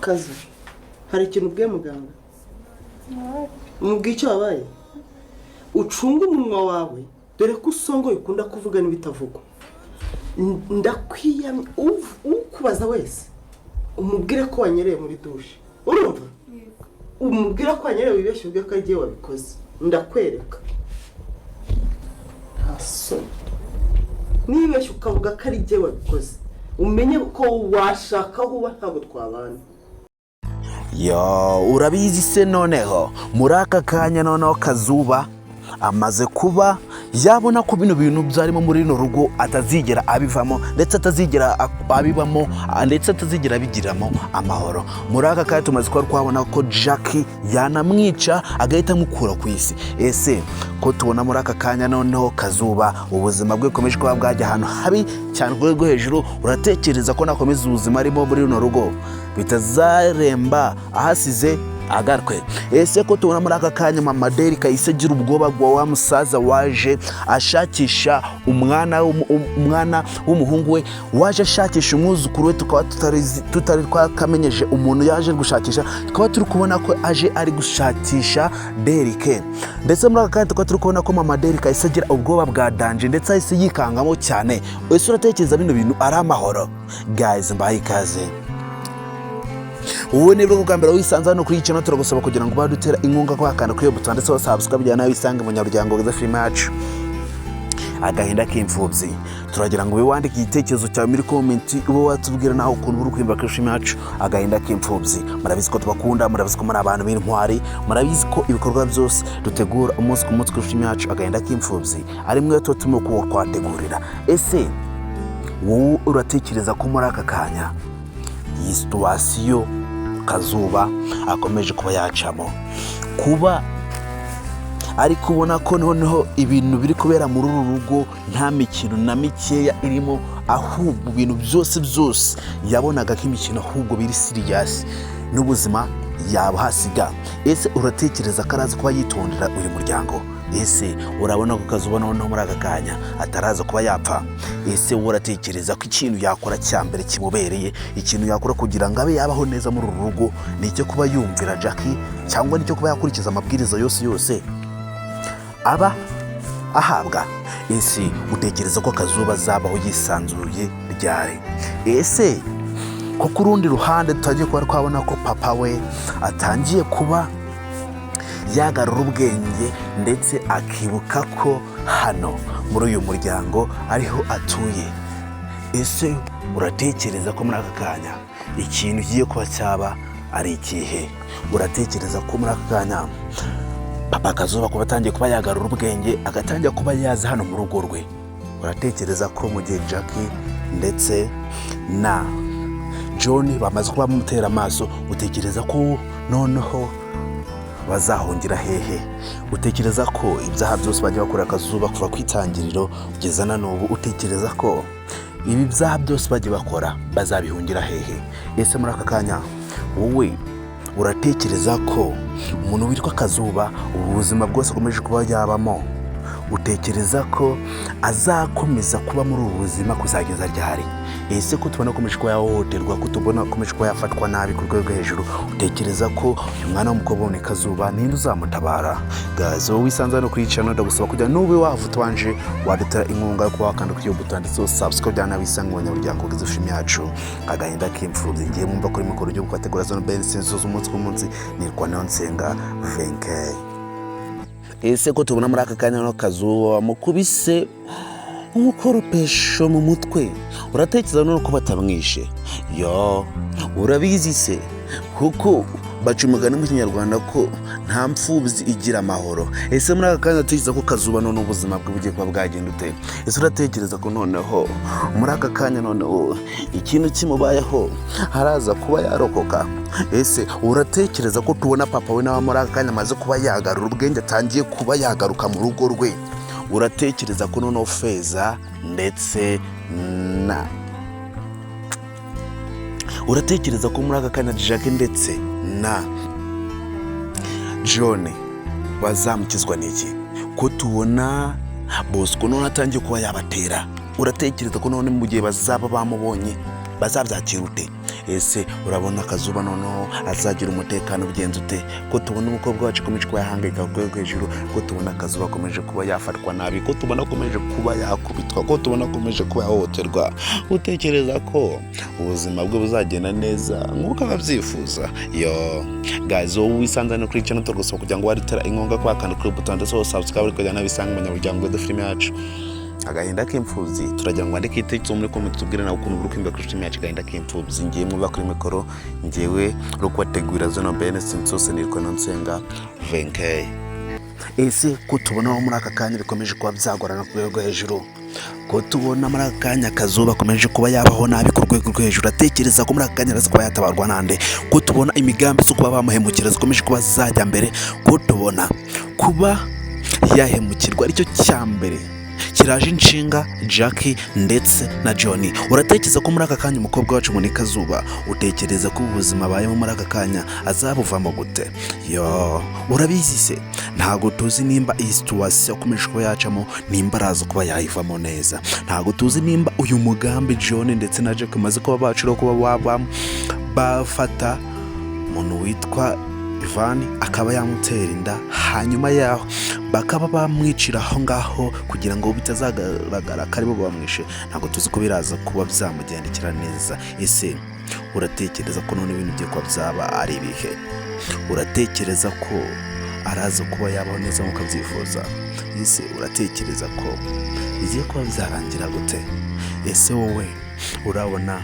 Kazi, hari ikintu ubwiye muganga? Umubwiye icyo wabaye? Ucunge umunwa wawe, dore ko usongoye, ukunda kuvuga n'ibitavugwa. Ndakwiyamye, ukubaza wese umubwire ko wanyereye muri douche. Urumva? Umubwire ko wanyereye, wibeshye ubwe ko agiye wabikoze. Ndakwereka, nta soni. Nibeshye ukavuga ko ari jye wabikoze, umenye ko washaka aho uba, ntabwo twabana. Yo, urabizi se? Noneho muri aka kanya, noneho Kazuba amaze kuba yabona ko bino bintu byarimo muri runo rugo atazigera abivamo, ndetse atazigera abibamo, ndetse atazigera abigiramo amahoro. Muri aka kanya tumaze kuba twabona ko Jackie yanamwica, agahita amukura ku isi. Ese ko tubona muri aka kanya noneho Kazuba ubuzima bwe bukomeje kuba bwajya ahantu habi cyane ku rwego rwo hejuru, uratekereza ko nakomeza ubuzima arimo muri runo rugo bitazaremba ahasize agarwe? Ese ko tubona muri aka kanya mama Derek ahise agira ubwoba bwa wa musaza waje ashakisha umwana w'umuhungu we, waje ashakisha umwuzukuru we, tukaba tutari twakamenyeje umuntu yaje gushakisha, tukaba turi kubona ko aje ari gushakisha Derek? Ndetse muri aka kanya tukaba turi kubona ko mama Derek ahise agira ubwoba bwa danger, ndetse ahise yikangamo cyane. Ese uratekereza bino bintu ari amahoro? Guys, mbahaye ikaze. Wowe nibwo bwa mbere wisanze hano kuri iyi channel, turagusaba kugira ngo badutera inkunga ko wakanda kuri iyo buto ndetse subscribe, kugira nawe wisange mu nyaruryango wa filime yacu Agahinda k'Imfubyi. Turagira ngo ube wandike igitekerezo cyawe muri comment, ube watubwira nawe ukuntu uri kwimva kuri filime yacu Agahinda k'Imfubyi. Murabizi ko tubakunda, murabizi ko muri abantu b'intwari, murabizi ko ibikorwa byose dutegura umunsi ku munsi kuri filime yacu Agahinda k'Imfubyi ari mwe tuba turimo kuba twategurira. Ese wowe uratekereza ko muri aka kanya iyi situation Kazuba akomeje kuba yacamo, kuba ari kubona ko noneho ibintu biri kubera muri uru rugo nta mikino na mikeya irimo, ahubwo ibintu byose byose yabonaga nk'imikino ahubwo biri serious, n'ubuzima yabahasiga, ese uratekereza ko araza kuba yitondera uyu muryango? Ese urabona ko Kazuba noneho muri aka kanya ataraza kuba yapfa? Ese wowe uratekereza ko ikintu yakora cya mbere kimubereye, ikintu yakora kugira ngo abe yabaho neza muri uru rugo, ni icyo kuba yumvira Jackie, cyangwa nicyo kuba yakurikiza amabwiriza yose yose aba ahabwa? Ese utekereza ko Kazuba azabaho yisanzuye ryari? Ese ko ku rundi ruhande tutagiye kuba twabona ko papa we atangiye kuba yagarura ubwenge, ndetse akibuka ko hano muri uyu muryango ariho atuye, ese uratekereza ko muri aka kanya ikintu kigiye kuba cyaba ari ikihe? Uratekereza ko muri aka kanya papa Kazuba kuba atangiye kuba yagarura ubwenge, agatangira kuba yaza hano mu rugo rwe, uratekereza ko mu gihe Jackie ndetse na John bamaze kuba bamutera amaso, utekereza ko noneho bazahungira hehe? Utekereza ko ibyaha byose bajya bakora Akazuba kuva ku itangiriro kugeza na n'ubu, utekereza ko ibi byaha byose bajya bakora bazabihungira hehe? Ese muri aka kanya wowe uratekereza ko umuntu witwa Kazuba, ubu buzima bwose akomeje kuba yabamo, utekereza ko azakomeza kuba muri ubu buzima kuzageza ryari? Ese ko tubona akomeje kuba yahohoterwa, ko tubona akomeje kuba yafatwa nabi ku rwego rwo hejuru, utekereza ko uyu mwana w'umukobwa uboneka Kazuba ninde uzamutabara? Guys, wowe wisanze hano kuri channel, ndagusaba kugira nube wava utubanje wadutera inkunga yo kuba wakanda kuri iyo buto yanditseho subscribe, kugira nawe wisange mu banyamuryango bw'izi filime yacu Agahinda k'Imfubyi. Ngiye mwumva kuri mikoro ryo gukategura zone bensi z'umunsi ku munsi, nitwa Niyonsenga Venke. Ese ko tubona muri aka kanya no Kazuba wamukubise umukoropesho mu mutwe, uratekereza none ko batamwishe? Yo, urabizi se kuko baca umugani mu Kinyarwanda ko nta mfubyi igira amahoro? Ese muri aka kanya uratekereza ko Kazuba none ubuzima bwe bugiye kuba bwagenda ute? Ese uratekereza ko noneho muri aka kanya noneho ikintu kimubayeho haraza kuba yarokoka? Ese uratekereza ko tubona papa we nawe muri aka kanya amaze kuba yagarura ubwenge, atangiye kuba yagaruka mu rugo rwe, uratekereza ko noneho Feza ndetse na uratekereza ko muri aka kanya Jacques ndetse na John bazamukizwa n'iki? Ko tubona Bosco none atangiye kuba yabatera, uratekereza ko none mu gihe bazaba bamubonye bazabyakira ute? Ese urabona Kazuba noneho azagira umutekano ugenze ute, ko tubona umukobwa wacu akomeje kuba yahangayika ku rwego hejuru, ko tubona Kazuba akomeje kuba yafatwa nabi, ko tubona akomeje kuba yakubitwa, ko tubona akomeje kuba yahohoterwa? Utekereza ko ubuzima bwe buzagenda neza nk'uko ababyifuza? Yo guys, wowe wisanze hano kuri channel, turagusaba kugira ngo waritera inkunga kwa kanda kuri button ndetse subscribe kugira ngo bisanga umunyamuryango wa filime yacu Agahinda k'Imfubyi. Turagira ngo wandike igitekerezo muri comment, tubwire nawe ukuntu uri kwimba kuri filime yacu Agahinda k'Imfubyi. Ngiye mwuba kuri mikoro, ngewe uri kubategurira zino bene zose, nitwa Nonsenga Venkey. Ese ko tubona muri aka kanya bikomeje kuba byagorana ku rwego hejuru, ko tubona muri aka kanya Kazuba akomeje kuba yabaho nabi ku rwego rwo hejuru, atekereza ko muri aka kanya araza kuba yatabarwa nande? Ko tubona imigambi zo kuba bamuhemukira zikomeje kuba zajya mbere, ko tubona kuba yahemukirwa aricyo cya mbere kiraje inshinga Jackie ndetse na John, uratekereza ko muri aka kanya umukobwa wacu ngo ni Kazuba, utekereza ko ubuzima abayemo muri aka kanya azabuvamo gute? Yo, urabizi se, ntabwo tuzi nimba iyi situation akomeje kuba yacamo, nimba araza kuba yayivamo neza. Ntabwo tuzi nimba uyu mugambi John ndetse na Jack bamaze kuba bacura, kuba waba bafata umuntu witwa Ivan akaba yamutera inda, hanyuma yaho bakaba bamwicira aho ngaho kugira ngo bitazagaragara ko aribo bamwishe. Ntabwo tuzi ko biraza kuba byamugendekera neza. Ese uratekereza ko none ibintu bigiye kuba byaba ari ibihe? Uratekereza ko araza kuba yabaho neza nk'uko abyifuza? Ese uratekereza ko bigiye kuba byarangira gute? Ese wowe urabona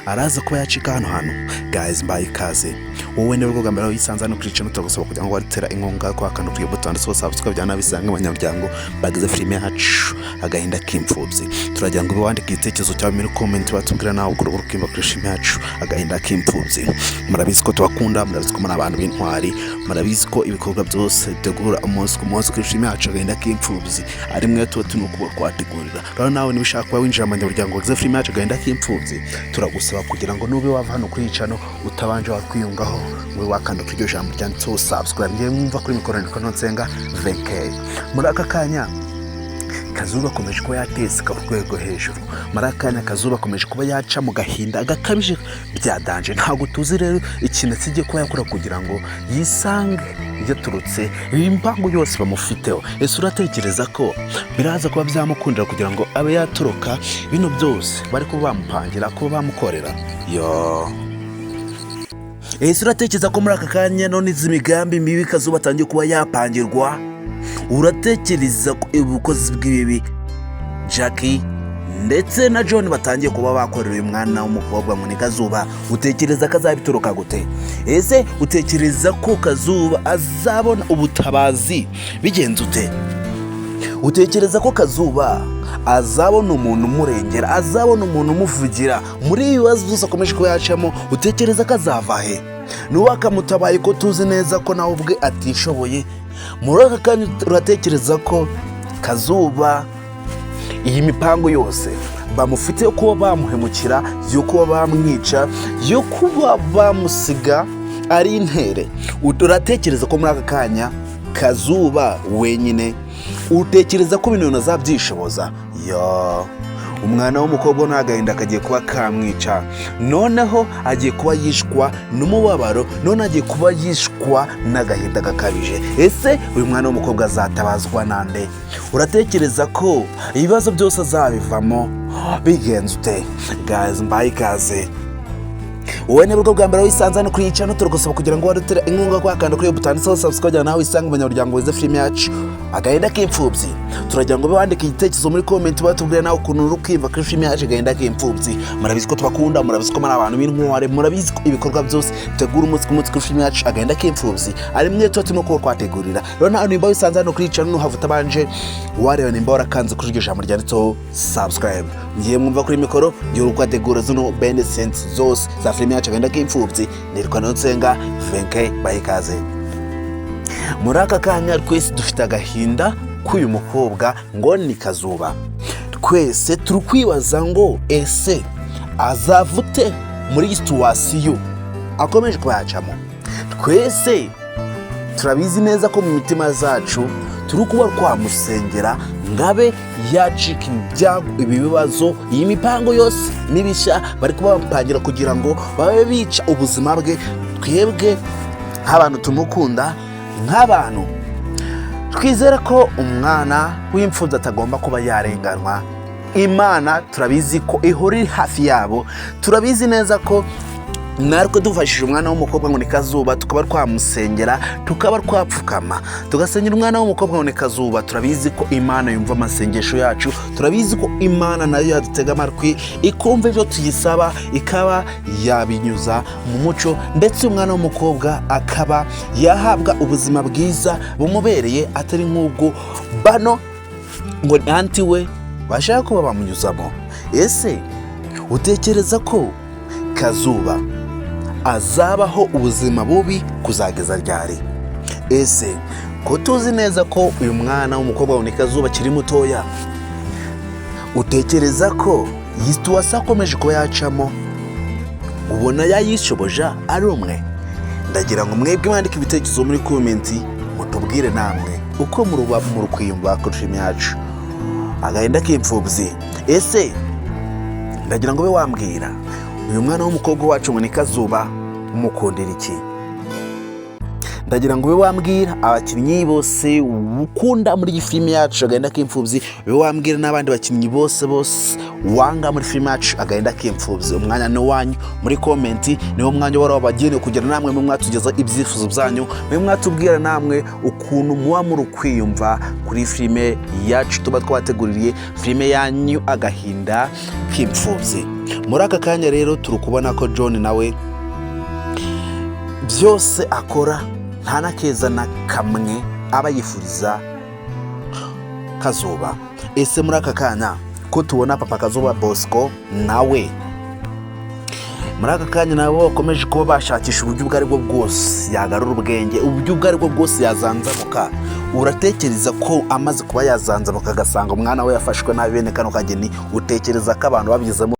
araza kuba yacika hano hantu? Guys, mbaye ikaze. Wowe niba bwa mbere wisanze hano kuri channel, turagusaba kugira ngo waritera inkunga kwa kantu kuri button ndetse subscribe byana bisanga abanyamuryango bagize filime yacu Agahinda k'Imfubyi. Turagira ngo ube wandika igitekerezo cyawe muri comment, batubwira nawe uko uri kwimba kuri filime yacu Agahinda k'Imfubyi. Murabizi ko tubakunda, murabizi ko muri abantu b'intwari, murabizi ko ibikorwa byose bitegura umunsi ku munsi kuri filime yacu Agahinda k'Imfubyi ari mwe tuba turimo kuba twategurira. Rero nawe niba ushaka kuba winjira mu banyamuryango bagize filime yacu Agahinda k'Imfubyi, turagusaba kugira ngo nube wava hano kuri iyi channel utabanje wakwiyungaho ngo ube wakanda kuri iryo jambo ryanditseho subscribe. Ngewe mwumva kuri mikoro nitwa Nonsenga VK. Muri aka kanya Kazuba akomeje kuba yateseka ku rwego hejuru. Muri aka kanya Kazuba akomeje kuba yaca mu gahinda gakabije bya danger. Ntabwo tuzi rero ikintu kigiye kuba yakora kugira ngo yisange yaturutse iyi mpangu yose bamufiteho. Ese uratekereza ko biraza kuba byamukundira kugira ngo abe yatoroka bino byose bari kuba bamupangira kuba bamukorera? Yo, ese uratekereza ko muri aka kanya none izi migambi mibi Kazuba atangiye kuba yapangirwa, uratekereza ko ubukozi bw'ibibi Jackie ndetse na John batangiye kuba bakorera uyu mwana w'umukobwa ngo ni Kazuba, utekereza ko azabituruka gute? Ese utekereza ko Kazuba azabona ubutabazi bigenze ute? Utekereza ko Kazuba azabona umuntu umurengera, azabona umuntu umuvugira muri ibi bibazo byose akomeje kuba yacamo? Utekereza ko azava he n'uwo akamutabaye, ko tuzi neza ko nawe ubwe atishoboye muri aka kanya? Uratekereza ko Kazuba iyi mipango yose bamufite yo kuba bamuhemukira, yo kuba bamwica, yo kuba bamusiga ari intere, uratekereza ko muri aka kanya Kazuba wenyine, utekereza ko bino bintu azabyishoboza? Yo, umwana w'umukobwa n'agahinda kagiye kuba kamwica. Noneho agiye kuba yishwa n'umubabaro, none agiye kuba yishwa n'agahinda gakabije. Ese uyu mwana w'umukobwa azatabazwa nande? Uratekereza ko ibibazo byose azabivamo bigenze ute? Guys, mbaye ikaze. Wowe niba bwa mbere wisanze hano kuri iyi channel, turagusaba kugira ngo warutere inkunga kwa kanda kuri iyo button handitseho subscribe, kugira nawe wisange umunyamuryango wize filime yacu Agahinda k'Imfubyi. Turagira ngo ube wandika igitekerezo muri comment, batubwire nawe ukuntu uri kwiyumva kuri filime yacu Agahinda k'Imfubyi. Murabizi ko tubakunda, murabizi ko muri abantu b'intwari, murabizi ko ibikorwa byose dutegura umunsi ku munsi kuri filime yacu Agahinda k'Imfubyi ari mwe tuba turimo kuba twategurira. Rero nawe nimba wisanze hano kuri iyi channel, nuhava utabanje wareba nimba warakanze kuri iryo jambo ryanditseho subscribe. Ngiye mwumva kuri mikoro, ngiye uri kwategura zino bene sense zose za filime yacu Agahinda k'Imfubyi, nitwa Nonsenga Venke. Bayikaze. Muri aka kanya twese dufite agahinda k'uyu mukobwa ngo ni Kazuba. Twese turi kwibaza ngo ese azavute muri iyi situation akomeje kuba yacamo? Twese turabizi neza ko mu mitima zacu Turi kuba twamusengera ngabe yacika ibyago, ibi bibazo, iyi mipango yose mibishya bari kuba bapangira kugira ngo babe bica ubuzima bwe. Twebwe nk'abantu tumukunda, nk'abantu twizere ko umwana w'imfubyi atagomba kuba yarenganwa. Imana turabizi ko ihora iri hafi yabo. Turabizi neza ko natwe dufashije umwana w'umukobwa ngo ni Kazuba, tukaba twamusengera, tukaba twapfukama tugasengera umwana w'umukobwa ngo ni Kazuba, turabizi ko Imana yumva amasengesho yacu. Turabizi ko Imana nayo yadutega amatwi, ikumva ibyo tuyisaba, ikaba yabinyuza mu muco, ndetse umwana w'umukobwa akaba yahabwa ubuzima bwiza bumubereye, atari nk'ubwo bano ngo ni aunty we bashaka kuba bamunyuzamo. Ese utekereza ko Kazuba azabaho ubuzima bubi kuzageza ryari? Ese ko tuzi neza ko uyu mwana w'umukobwa wa Kazuba akiri mutoya, utekereza ko iyi situation akomeje kuba yacamo, ubona yayishoboje ari umwe? Ndagira ngo mwebwe mwandike ibitekerezo muri comment, mutubwire namwe uko muruba muri kwiyumva kuri filime yacu Agahinda k'Imfubyi. Ese ndagira ngo ube wambwira, uyu mwana w'umukobwa wacu ngo ni Kazuba, umukundira iki? Ndagira ngo ube wambwira abakinnyi bose ukunda muri iyi filime yacu Agahinda k'Imfubyi, ube wambwira n'abandi bakinnyi bose bose wanga muri filime yacu Agahinda k'Imfubyi. Umwanya ni uwanyu muri comment, niwo mwanya wari wabagenewe kugira namwe mwe mwatugeza ibyifuzo byanyu, mwe mwatubwira namwe ukuntu muba muri kwiyumva kuri filime yacu tuba twabateguriye, filime yanyu Agahinda k'Imfubyi. Muri aka kanya rero turi kubona ko John nawe byose akora nta n'akeza na kamwe aba yifuriza Kazuba. Ese muri aka kanya ko tubona papa Kazuba Bosco nawe muri aka kanya nabo bakomeje kuba bashakisha uburyo ubwo aribwo bwose yagarura ubwenge, uburyo ubwo aribwo bwose yazanzamuka, uratekereza ko amaze kuba yazanzamuka agasanga umwana we yafashwe nabi bene kano kageni, utekereza ko abantu babigizemo